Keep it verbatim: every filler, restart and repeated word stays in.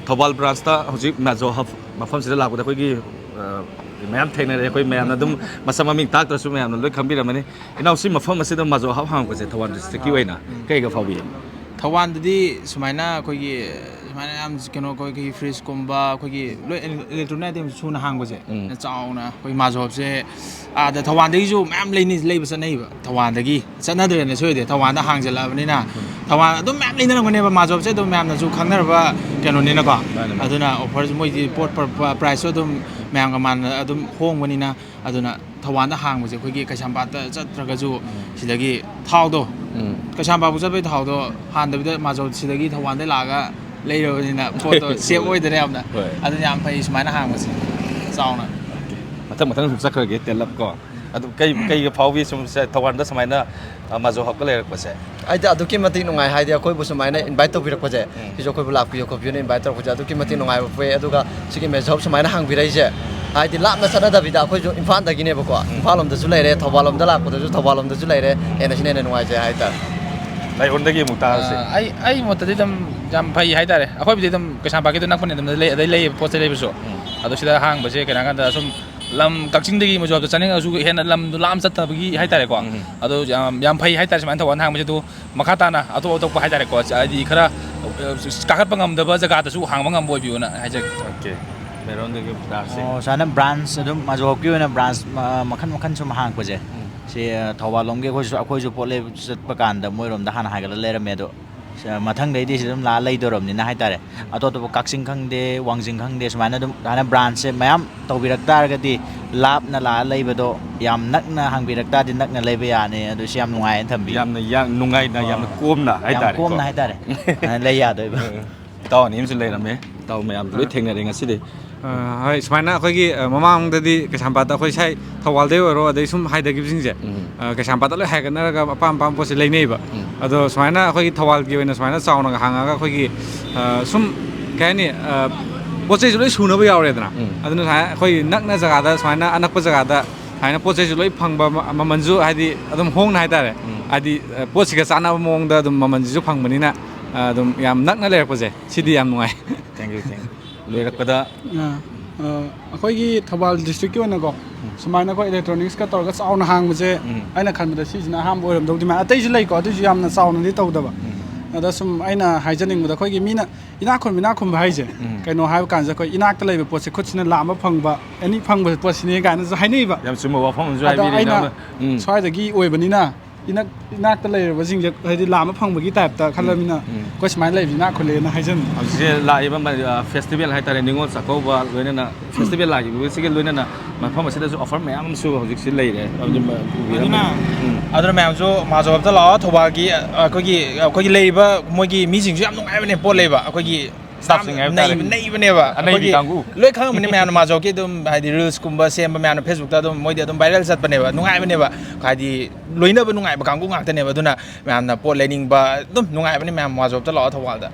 ꯊꯧꯕꯥꯜ ꯕ꯭ꯔꯥꯟꯁꯇ ꯍꯧꯖꯤꯛ ꯃꯥꯖꯣ ꯍꯕ ꯃꯐꯝꯁꯤꯗ ꯂꯥꯛꯄꯗ ꯑꯩꯈꯣꯏꯒꯤ, ꯑ, ꯃꯌꯥꯝ ꯊꯦꯡꯅꯔꯦ꯫ ꯑꯩꯈꯣꯏ ꯃꯌꯥꯝꯅ ꯑꯗꯨꯝ ꯃꯁꯛ ꯃꯃꯤꯡ ꯇꯥꯛꯇ꯭ꯔꯁꯨ ꯃꯌꯥꯝꯅ ꯂꯣꯏ ꯈꯪꯕꯤꯔꯝꯃꯅꯤ꯫ ꯏꯅꯥꯎ, ꯁꯤ ꯃꯐꯝ ꯑꯁꯤꯗ ꯃꯥꯖꯣ ꯍꯕ ꯍꯥꯡꯕꯁꯦ ꯊꯧꯕꯥꯜ ꯗꯤꯁꯇ꯭ꯔꯤꯛꯀꯤ ꯑꯣꯏꯅ ꯀꯩꯒ ꯐꯥꯎꯕꯤ? ꯊꯧꯕꯥꯜꯗꯗꯤ ꯁꯨꯃꯥꯏꯅ ꯑꯩꯈꯣꯏꯒꯤ, ꯁꯨꯃꯥꯏꯅ ꯌꯥꯝ ꯀꯩꯅꯣ, ꯑꯩꯈꯣꯏꯒꯤ ꯐ꯭ꯔꯤꯖꯀꯨꯝꯕ, ꯑꯩꯈꯣꯏꯒꯤ ꯂꯣꯏ ꯏꯂꯦꯛꯇ꯭ꯔꯣꯅꯤꯛ ꯑꯥꯏꯇꯦꯝ ꯁꯨꯅ ꯍꯥꯡꯕꯁꯦ, ꯎꯝ꯫ ꯆꯥꯎꯅ ꯑꯩꯈꯣꯏ ꯃꯥꯖꯣ ꯍꯕꯁꯦ ꯑꯥꯗ ꯊꯧꯕꯥꯜꯗꯒꯤꯁꯨ ꯃꯌꯥꯝ ꯂꯩꯅꯤ, ꯂꯩꯕ ꯆꯠꯅꯩꯕ꯫ ꯊꯧꯕꯥꯜꯗꯒꯤ ꯆꯠꯅꯗ꯭ꯔꯦꯅꯦ ꯁꯣꯏꯗꯦ, ꯊꯧꯕꯥꯜꯗ ꯍꯥꯡꯖꯜꯂꯛꯑꯕꯅꯤꯅ꯫ ꯎꯝ꯫ ꯊꯧꯕꯥꯜ ꯑꯗꯨꯝ ꯃꯌꯥꯝ ꯂꯩꯅꯔꯝꯒꯅꯦꯕ, ꯃꯥꯖꯣ ꯍꯕꯁꯦ ꯑꯗꯨꯝ ꯃꯌꯥꯝꯅꯁꯨ ꯈꯪꯅꯔꯕ ꯀꯩꯅꯣꯅꯤꯅꯀꯣ꯫ ꯃꯥꯅꯦ, ꯃꯥꯅꯦ꯫ ꯑꯗꯨꯅ ꯑꯣꯐꯔꯁꯨ ꯃꯣꯏꯗꯤ ꯄꯣꯠ ꯄ꯭ꯔ-, ꯄ꯭ꯔ-, ꯄ꯭ꯔꯥꯏꯁꯁꯨ ꯑꯗꯨꯝ ꯃꯌꯥꯝꯒ ꯃꯥꯟꯅ ꯑꯗꯨꯝ ꯍꯣꯡꯕꯅꯤꯅ꯫ ꯑꯗꯨꯅ ꯊꯧꯕꯥꯜꯗ ꯍꯥꯡꯕꯁꯦ ꯑꯩꯈꯣꯏꯒꯤ ꯀꯩꯁꯥꯝꯄꯥꯠꯇ ꯆꯠꯇ꯭ꯔꯒꯁꯨ ꯎꯝ꯫ ꯁꯤꯗꯒꯤ ꯊꯥꯎꯗꯣ, ꯎꯝ꯫ ꯀꯩꯁꯥꯝꯄꯥꯠꯄꯨ ꯆꯠꯄꯒꯤ ꯊꯥꯎꯗꯣ ꯍꯥꯟꯗꯕꯤꯗ ꯃꯥꯖꯣ ꯁꯤꯗꯒꯤ ꯊꯧꯕꯥꯜꯗ ꯂꯥꯛꯑꯒ ꯂꯩꯔꯕꯅꯤꯅ ꯄꯣꯠꯇꯣ ꯁꯦꯞ ꯑꯣꯏꯗꯅ ꯌꯥꯝꯅ꯫ ꯍꯣꯏ꯫ ꯑꯗꯨꯅ ꯌꯥꯝ ꯐꯩ ꯁꯨꯃꯥꯏꯅ ꯍꯥꯡꯕꯁꯦ ꯆꯥꯎꯅ꯫ ꯑꯣꯀꯦ꯫ ꯃꯊꯪ ꯃꯊꯪ ꯁꯨꯝ ꯆꯠꯈ꯭ꯔꯒꯦ, ꯇꯦꯂꯞ ꯀꯣ꯫ ꯑꯗꯨ ꯀꯩ, ꯀꯩꯒ ꯐꯥꯎꯕꯤ ꯁꯨꯝ ꯁꯦ ꯊꯧꯕꯥꯜꯗ ꯁꯨꯃꯥꯏꯅ, ꯑ, ꯃꯥꯖꯣ ꯍꯕꯀ ꯂꯩꯔꯛꯄꯁꯦ? ꯑꯩꯗꯤ ꯑꯗꯨꯛꯀꯤ ꯃꯇꯤꯛ ꯅꯨꯡꯉꯥꯏ, ꯍꯥꯏꯗꯤ ꯑꯩꯈꯣꯏꯕꯨ ꯁꯨꯃꯥꯏꯅ ꯏꯟꯚꯥꯏꯠ ꯇꯧꯕꯤꯔꯛꯄꯁꯦ, ꯎꯝ꯫ ꯁꯤꯁꯨ ꯑꯩꯈꯣꯏꯕꯨ ꯂꯥꯛꯄꯤꯌꯨ ꯈꯣꯠꯄꯤꯌꯨꯅ ꯏꯟꯚꯥꯏꯠ ꯇꯧꯔꯛꯄꯁꯦ ꯑꯗꯨꯛꯀꯤ ꯃꯇꯤꯛ ꯅꯨꯡꯉꯥꯏꯕ ꯄꯣꯛꯑꯦ꯫ ꯑꯗꯨꯒ ꯁꯤꯒꯤ ꯃꯦꯖꯣꯞ ꯁꯨꯃꯥꯏꯅ ꯍꯥꯡꯕꯤꯔꯛꯏꯁꯦ, ꯍꯥꯏꯗꯤ ꯂꯥꯞꯅ ꯆꯠꯅꯗꯕꯤꯗ ꯑꯩꯈꯣꯏꯁꯨ ꯏꯝꯐꯥꯜꯗꯒꯤꯅꯦꯕꯀꯣ, ꯎꯝ꯫ ꯏꯝꯐꯥꯜ ꯂꯣꯝꯗꯁꯨ ꯂꯩꯔꯦ, ꯊꯧꯕꯥꯜ ꯂꯣꯝꯗ ꯂꯥꯛꯄꯗꯁꯨ ꯊꯧꯕꯥꯜ ꯂꯣꯝꯗꯁꯨ ꯂꯩꯔꯦ, ꯍꯦꯟꯅ ꯁꯤꯅ ꯍꯦꯟꯅ ꯅꯨꯡꯉꯥꯏꯖꯩ ꯍꯥꯏꯇꯥꯔꯦ꯫ ꯂꯥꯏꯑꯣꯟꯗꯒꯤ ꯑꯃꯨꯛ ꯇꯥꯔꯁꯦ꯫ ꯑ, ꯑꯩ, ꯑꯩ ꯃꯣꯠꯇꯗꯤ ꯑꯗꯨꯝ ꯌꯥꯝ ꯐꯩ ꯍꯥꯏꯇꯥꯔꯦ꯫ ꯑꯩꯈꯣꯏꯕꯨꯗꯤ ꯑꯗꯨꯝ ꯀꯩꯁꯥꯝꯄꯥꯠꯀꯤꯗꯣ ꯅꯛꯄꯅꯦ, ꯑꯗꯨꯝ ꯂꯩ, ꯑꯗꯩ ꯂꯩꯌꯦꯕ ꯄꯣꯠ ꯆꯩ ꯂꯩꯕꯁꯨ꯫ ꯎꯝ꯫ ꯑꯗꯣ ꯁꯤꯗ ꯍꯥꯡꯕꯁꯦ ꯀꯩꯅꯣ ꯍꯥꯏꯀꯥꯟꯗ ꯁꯨꯝ ꯂꯝ ꯀꯛꯆꯤꯡꯗꯒꯤ ꯃꯣꯏꯁꯨ ꯆꯠꯅꯤꯡꯉꯁꯨ ꯍꯦꯟꯅ ꯂꯝꯗꯣ ꯂꯥꯞꯅ ꯆꯠꯇꯕꯒꯤ ꯍꯥꯏꯇꯥꯔꯦꯀꯣ꯫ ꯎꯝ꯫ ꯑꯗꯣ ꯌꯥꯝ, ꯌꯥꯝ ꯐꯩ ꯍꯥꯏꯇꯥꯔꯦ ꯁꯨꯃꯥꯏꯅ ꯊꯧꯕꯥꯜ ꯍꯥꯡꯕꯁꯦ꯫ ꯑꯗꯣ ꯃꯈꯥ ꯇꯥꯅ ꯑꯇꯣꯞ ꯑꯇꯣꯞꯄ ꯍꯥꯏꯇꯥꯔꯦꯀꯣ, ꯍꯥꯏꯗꯤ ꯈꯔ, ꯑ, ꯀꯥꯈꯠꯄ ꯉꯝꯗꯕ ꯖꯒꯥꯗꯁꯨ ꯍꯥꯡꯕ ꯉꯝꯕ ꯑꯣꯏꯕꯤꯌꯨꯅ ꯍꯥꯏꯖꯒꯦ꯫ ꯑꯣꯀꯦ꯫ ꯃꯦꯔꯣꯟꯗꯒꯤ ꯇꯥꯔꯁꯦ꯫ ꯑꯣ, ꯁꯨꯃꯥꯏꯅ ꯕ꯭ꯔꯥꯟꯁ ꯑꯗꯨꯝ ꯃꯥꯖꯣ ꯍꯕꯀꯤ ꯑꯣꯏꯅ ꯕ꯭ꯔꯥꯟꯁ, ꯑ, ꯃꯈꯟ ꯃꯈꯟ ꯁꯨꯝ ꯍꯥꯡꯉꯛꯄꯁꯦ꯫ ꯎꯝ꯫ ꯁꯤ, ꯑ, ꯊꯧꯕꯥꯜ ꯂꯣꯝꯒꯤ ꯑꯩꯈꯣꯏꯁꯨ, ꯑꯩꯈꯣꯏꯁꯨ ꯄꯣꯠ ꯂꯩꯕ ꯆꯠꯄ ꯀꯥꯟꯗ ꯃꯣꯏꯔꯣꯝꯗ ꯍꯥꯟꯅ ꯍꯥꯏꯒꯠꯂ ꯂꯩꯔꯝꯃꯦ꯫ ꯑꯗꯣ ꯁ-, ꯃꯊꯪꯗꯩꯗꯤ ꯁꯤꯗ ꯑꯗꯨꯝ ꯂꯥꯛꯑ ꯂꯩꯗꯣꯔꯕꯅꯤꯅ ꯍꯥꯏꯇꯥꯔꯦ꯫ ꯑꯇꯣꯞ ꯑꯇꯣꯞꯄ ꯀꯛꯆꯤꯡ ꯈꯪꯗꯦ, ꯋꯥꯡꯖꯤꯡ ꯈꯪꯗꯦ, ꯁꯨꯃꯥꯏꯅ ꯑꯗꯨꯝ ꯁꯨꯃꯥꯏꯅ ꯕ꯭ꯔꯥꯟꯁꯁꯦ ꯃꯌꯥꯝ ꯇꯧꯕꯤꯔꯛ ꯇꯥꯔꯒꯗꯤ ꯂꯥꯞꯅ ꯂꯥꯛꯑ ꯂꯩꯕꯗꯣ ꯌꯥꯝ ꯅꯛꯅ ꯍꯥꯡꯕꯤꯔꯛ ꯇꯥꯔꯗꯤ ꯅꯛꯅ ꯂꯩꯕ ꯌꯥꯅꯤ꯫ ꯑꯗꯨ ꯁꯤ ꯌꯥꯝ ꯅꯨꯡꯉꯥꯏꯌꯦꯅ ꯊꯝꯕꯤꯌꯨ꯫ ꯌꯥꯝꯅ ꯌꯥ-, ꯅꯨꯡꯉꯥꯏꯅ, ꯑꯥ꯫ ꯌꯥꯝꯅ ꯀꯣꯝꯅ ꯌꯥꯝ ꯍꯥꯏꯇꯥꯔꯦꯀꯣ꯫ ꯀꯣꯝꯅ ꯍꯥꯏꯇꯥꯔꯦ꯫ ꯎꯝ꯫ ꯑ, ꯂꯩ ꯌꯥꯗꯣꯏꯕ꯫ ꯎꯝ꯫ ꯏꯇꯥꯎ ꯑꯅꯤ ꯑꯃꯁꯨ ꯂꯩꯔꯝꯃꯦ꯫ ꯏꯇꯥꯎ ꯃꯌꯥꯝ ꯂꯣꯏ ꯑꯥ꯫ ꯊꯦꯡꯅꯔꯦ ꯉꯁꯤꯗꯤ꯫ ꯑ, ꯍꯣꯏ, ꯁꯨꯃꯥꯏꯅ ꯑꯩꯈꯣꯏꯒꯤ, ꯑ, ꯃꯃꯥꯡꯗꯗꯤ ꯀꯩꯁꯥꯝꯄꯥꯠꯇ ꯑꯩꯈꯣꯏ ꯁꯥꯏ ꯊꯧꯕꯥꯜꯗꯩ ꯑꯣꯏꯔꯣ, ꯑꯗꯩ ꯁꯨꯝ ꯍꯥꯏꯊꯈꯤꯕꯁꯤꯡꯁꯦ, ꯎꯝ꯫ ꯑ, ꯀꯩꯁꯥꯝꯄꯥꯠꯇ ꯂꯣꯏ ꯍꯥꯏꯒꯠꯅꯔꯒ ꯑꯄꯥꯝ ꯑꯄꯥꯝꯕ ꯄꯣꯠꯁꯦ ꯂꯩꯅꯩꯕ꯫ ꯎꯝ꯫ ꯑꯗꯣ ꯁꯨꯃꯥꯏꯅ ꯑꯩꯈꯣꯏꯒꯤ ꯊꯧꯕꯥꯜꯒꯤ ꯑꯣꯏꯅ ꯁꯨꯃꯥꯏꯅ ꯆꯥꯎꯅꯒ ꯍꯥꯡꯉꯒ ꯑꯩꯈꯣꯏꯒꯤ, ꯑ, ꯁꯨꯝ ꯀꯩ ꯍꯥꯏꯅꯤ, ꯑ, ꯄꯣꯠ ꯆꯩꯁꯨ ꯂꯣꯏ ꯁꯨꯅꯕ ꯌꯥꯎꯔꯦꯗꯅ꯫ ꯎꯝ꯫ ꯑꯗꯨꯅ ꯁꯨꯃꯥꯏꯅ ꯑꯩꯈꯣꯏ ꯅꯛꯅ ꯖꯒꯥꯗ, ꯁꯨꯃꯥꯏꯅ ꯑꯅꯛꯄ ꯖꯒꯥꯗ ꯁꯨꯃꯥꯏꯅ ꯄꯣꯠ ꯆꯩꯁꯨ ꯂꯣꯏ ꯐꯪꯕ, ꯃ-, ꯃꯃꯜꯁꯨ ꯍꯥꯏꯗꯤ ꯑꯗꯨꯝ ꯍꯣꯡꯅ ꯍꯥꯏꯇꯥꯔꯦ꯫ ꯎꯝ꯫ ꯍꯥꯏꯗꯤ, ꯑ, ꯄꯣꯠꯁꯤꯒ ꯆꯥꯟꯅꯕ ꯃꯑꯣꯡꯗ ꯑꯗꯨꯝ ꯃꯃꯜꯁꯤꯁꯨ ꯐꯪꯕꯅꯤꯅ, ꯑ, ꯑꯗꯨꯝ ꯌꯥꯝ ꯅꯛꯅ ꯂꯩꯔꯛꯄꯁꯦ, ꯁꯤꯗꯤ ꯌꯥꯝ ꯅꯨꯡꯉꯥꯏ꯫ Thank you, thank you. ꯂꯣꯏꯔꯛꯄꯗ ꯑ, ꯑ, ꯑꯩꯈꯣꯏꯒꯤ ꯊꯧꯕꯥꯜ ꯗꯤꯁꯇ꯭ꯔꯤꯛꯀꯤ ꯑꯣꯏꯅꯀꯣ, ꯁꯨꯃꯥꯏꯅ ꯑꯩꯈꯣꯏ ꯏꯂꯦꯛꯇ꯭ꯔꯣꯅꯤꯛꯁꯀ ꯇꯧꯔꯒ ꯆꯥꯎꯅ ꯍꯥꯡꯕꯁꯦ, ꯎꯝ. ꯑꯩꯅ ꯈꯟꯕꯗ ꯁꯤꯁꯤꯅ ꯑꯍꯥꯟꯕ ꯑꯣꯏꯔꯝꯗꯧꯗꯤ ꯃꯥꯜꯂꯦ꯫ ꯑꯇꯩꯁꯨ ꯂꯩꯀꯣ, ꯑꯗꯨꯏꯁꯨ ꯌꯥꯝꯅ ꯆꯥꯎꯅꯗꯤ ꯇꯧꯗꯕ꯫ ꯑꯗ ꯁꯨꯝ ꯑꯩꯅ ꯍꯥꯏꯖꯅꯤꯡꯕꯗ, ꯑꯩꯈꯣꯏꯒꯤ ꯃꯤꯅ ꯏꯅꯥꯛ ꯈꯨꯟꯕ, ꯏꯅꯥꯛ ꯈꯨꯟꯕ ꯍꯥꯏꯁꯦ, ꯎꯝ. ꯀꯩꯅꯣ ꯍꯥꯏꯕ ꯀꯥꯟꯁꯤꯗ, ꯑꯩꯈꯣꯏ ꯏꯅꯥꯛꯇ ꯂꯩꯕ ꯄꯣꯠꯁꯦ ꯈꯨꯠꯁꯤꯅ ꯂꯥꯝꯕ ꯐꯪꯕ, ꯑꯦꯅꯤ ꯐꯪꯕ ꯄꯣꯠꯁꯤꯅꯦ ꯀꯥꯏꯅꯁꯨ ꯍꯥꯏꯅꯩꯕ꯫ ꯌꯥꯝ ꯆꯨꯝꯕ ꯋꯥꯐꯝ ꯑꯃꯁꯨ ꯑꯗꯣ ꯍꯥꯏꯕꯤꯔꯤ, ꯑꯩꯅ ꯏꯅꯥꯎꯅ꯫ ꯎꯝ. ꯁ꯭ꯋꯥꯏꯗꯒꯤ ꯑꯣꯏꯕꯅꯤꯅ, ꯏꯅꯛ ꯏꯅꯥꯛꯇ ꯂꯩꯔꯕꯁꯤꯡꯁꯦ ꯍꯥꯏꯗꯤ ꯂꯥꯝꯕ ꯐꯪꯕꯒꯤ ꯇꯥꯏꯞꯇ ꯈꯜꯂꯕꯅꯤꯅ, ꯎꯝ. ꯑꯩꯈꯣꯏ ꯁꯨꯃꯥꯏꯅ ꯂꯩꯕꯁꯤ ꯏꯅꯥꯛ ꯈꯨꯜꯂꯦꯅ ꯍꯥꯏꯖꯟꯕ꯫ ꯍꯧꯖꯤꯛꯁꯦ ꯂꯥꯛꯏꯕ ꯃ-, ꯑ, ꯐꯦꯁꯇꯤꯚꯦꯜ ꯍꯥꯏꯇꯥꯔꯦ, ꯅꯤꯉꯣꯜ ꯆꯥꯛꯀꯧꯕ ꯂꯣꯏꯅꯅ, ꯐꯦꯁꯇꯤꯚꯦꯜ ꯂꯥꯛꯈꯤꯕꯁꯤꯒ ꯂꯣꯏꯅꯅ ꯃꯐꯝ ꯑꯁꯤꯗꯁꯨ ꯑꯣꯐꯔ ꯃꯌꯥꯝ ꯑꯃꯁꯨ ꯍꯧꯖꯤꯛꯁꯤ ꯂꯩꯔꯦ꯫ ꯑꯗꯨꯝ ꯎꯕꯤꯔꯝꯃꯅꯤ꯫ ꯑꯗꯨꯅ ꯎꯝ. ꯑꯗꯨꯅ ꯃꯌꯥꯝꯁꯨ ꯃꯥꯖꯣꯞꯇ ꯂꯥꯛꯑꯣ꯫ ꯊꯧꯕꯥꯜꯒꯤ ꯑꯩꯈꯣꯏꯒꯤ ꯑꯩꯈꯣꯏꯒꯤ ꯂꯩꯔꯤꯕ ꯃꯣꯏꯒꯤ ꯃꯤꯁꯤꯡꯁꯨ ꯌꯥꯝ ꯅꯨꯡꯉꯥꯏꯕꯅꯦ, ꯄꯣꯠ ꯂꯩꯕ꯫ ꯑꯩꯈꯣꯏꯒꯤ Staffꯁꯤꯡ ꯍꯥꯏꯕ ꯇꯥꯔꯦ꯫ ꯅꯩꯕ- ꯅꯩꯕꯅꯦꯕ꯫ ꯑꯅꯩꯕꯤ ꯑꯩꯈꯣꯏꯒꯤ ꯀꯥꯡꯕꯨ꯫ ꯂꯣꯏ ꯈꯪꯉꯝꯃꯅꯤ ꯃꯌꯥꯝꯅ, ꯃꯥꯖꯣꯞꯀꯤ ꯑꯗꯨꯝ ꯍꯥꯏꯗꯤ ꯔꯤꯜꯁꯀꯨꯝꯕ ꯁꯦꯝꯕ ꯃꯌꯥꯝꯅ ꯐꯦꯁꯕꯨꯛꯇ ꯑꯗꯨꯝ, ꯃꯣꯏꯗꯤ ꯑꯗꯨꯝ ꯚꯥꯏꯔꯦꯜ ꯆꯠꯄꯅꯦꯕ, ꯅꯨꯡꯉꯥꯏꯕꯅꯦꯕ꯫ ꯍꯥꯏꯗꯤ ꯂꯣꯏꯅꯕ ꯅꯨꯡꯉꯥꯏꯕ ꯀꯥꯡꯕꯨ ꯉꯥꯛꯇꯅꯦꯕ꯫ ꯑꯗꯨꯅ ꯃꯌꯥꯝꯅ ꯄꯣꯠ ꯂꯩꯅꯤꯡꯕ ꯑꯗꯨꯝ ꯅꯨꯡꯉꯥꯏꯕꯅꯦ꯫ ꯃꯌꯥꯝ ꯃꯥꯖꯣꯞꯇ ꯂꯥꯛꯑꯣ ꯊꯧꯕꯥꯜꯗ꯫